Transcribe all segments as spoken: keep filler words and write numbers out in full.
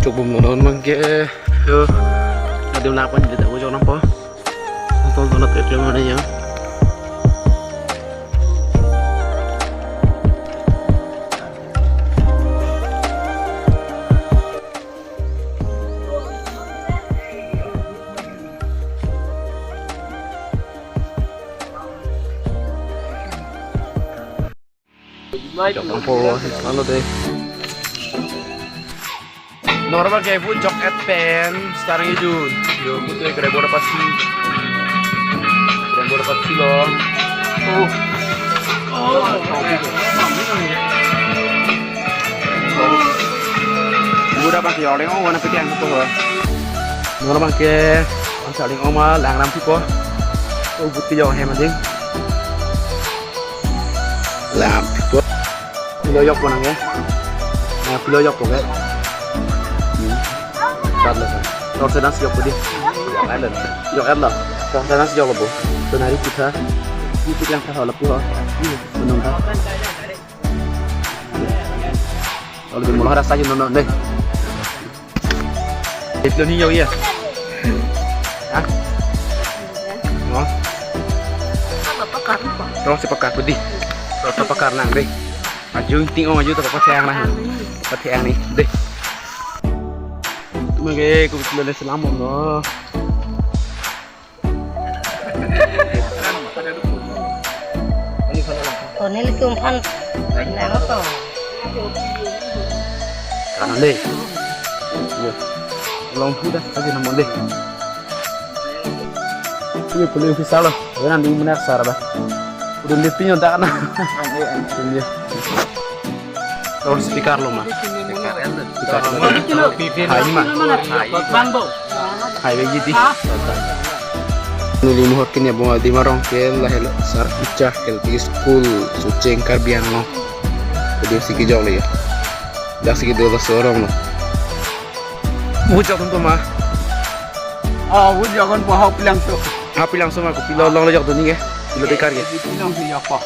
Chok bom non abang ke. Yo. Adim lapan jilid aku chok nampo. Tonton na petrol mana ya. Jok nampo, alo dei. Normal ke bu jok et pen, sekarang itu. Yo, bu tu kere bor pasi. Kere bor pasi lo. Oh. Oh. Bu dak bang ke orang oh, warna putih yang tu. Normal ke, orang saling oma, lang ram tu ko. Oh, bu tu jok hem ading. Lam, put. Pilo jokpo nang ya. Nah, pilo jokpo ke. Hmm. Start lo kan. Tor senas jokpo dei. Jok et lo. Jok et lo. Tor senas jokpo. Tonari kita. Ini kita yang tahu lo pu. Ini menunggu. Kalau di mula rasa aja nonton dei. Itu nih jok ya. Hah? Oh. Apa pakar, Pak? Rong si pakar pedi. Rong si pakar nang dei. Aju ting ong aju tak apa tiang nang. Apa tiang nih dei. Mage ku bilang selam om no. Tonil kum phan lang to. Kanan dei. Yo. Long hu dah aja namun dei. Ini paling official lo. Ini nanti mana sar bah. Udah di pinyo tak na. Ini. Tor speaker lo ma. Speaker lo. Hai ma. Hai. Hai bagi di. Neli mohor kini abang Adi Marong ke lahelo Sarpicha L P School, Sucheng, Karbi Anglong. Video si kejok le ya. Dak si kedo sorong lo. Wujak tum ma. Ah, wujak kan pahau pilang tu. Ha pilang so ma, ko pilo long lo jok tu ni ke. Pilo dekar ke. Pilang si jok pa.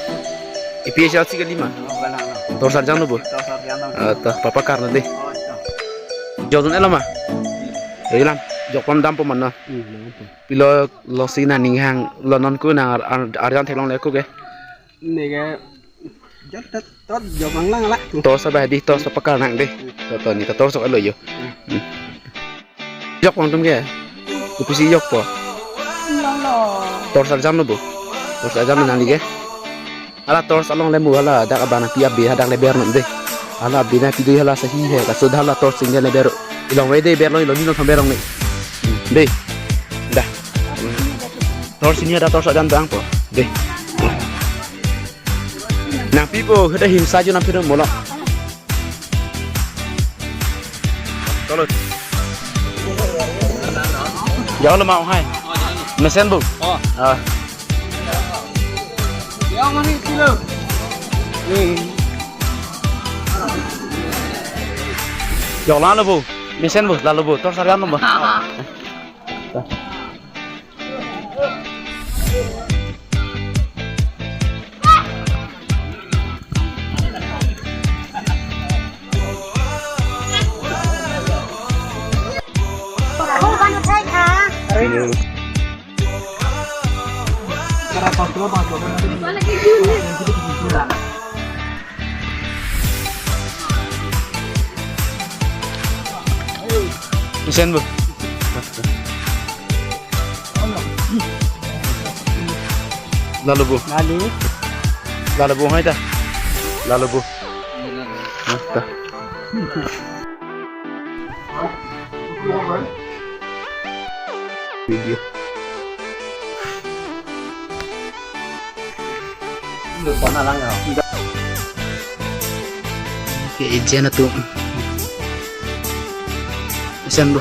I P S L C kali ma. Tor sarjan lo bo. Tor sarjan lo. Ah, ta papa karna dei. Oh, jok tu ni lo ma. Yo lam, jok pam dampo ma no. Hmm, dampo. Pilo lo si na ning hang lo non ku na ar-, ar-, arjan theklong le ku ke. Neke jok tet tot jok mang lang la. Tor sa bah dei, tor sa pakar nang dei. Toto ni ta tor sok alo yo. Hmm. Jok pang tum ke. Kopi si jokpo. Tor sarjan lo bo. Tor sarjan lo nang dei ke. Hala tor sa along le mu hala dak abang pi abi hadak le ber non dei. Hala abi na pi dei hala sahi he. Kaso hala tor sing le ber. Ilong we dei ber lo ilong ni lo thom ber long ni. Hmm. Dei. Dah. Tor sini ada tor sarjan bang po. Dei. Nangpipo, hita himsa jo nangpi dong molok. Tolo. Jalo ma hai. Mesen bu. Oh. Ah. Yang mana kilo? Hmm. Jalo bu. Mesen bu, lalo bu. Tor sarjan bu. Mesen bu. Lalo bu. Lalo. Lalo bu hai ta. Lalo bu. Nah, ta. Video. Oke, ijen atum. Mesen bu.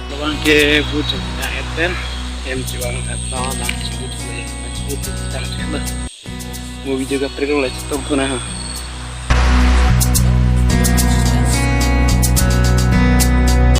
Labang ke bu jok na eten, em jiwang atau lang sebut, sebut tang kena. Mo video ka trek lo le chetok tu na ha.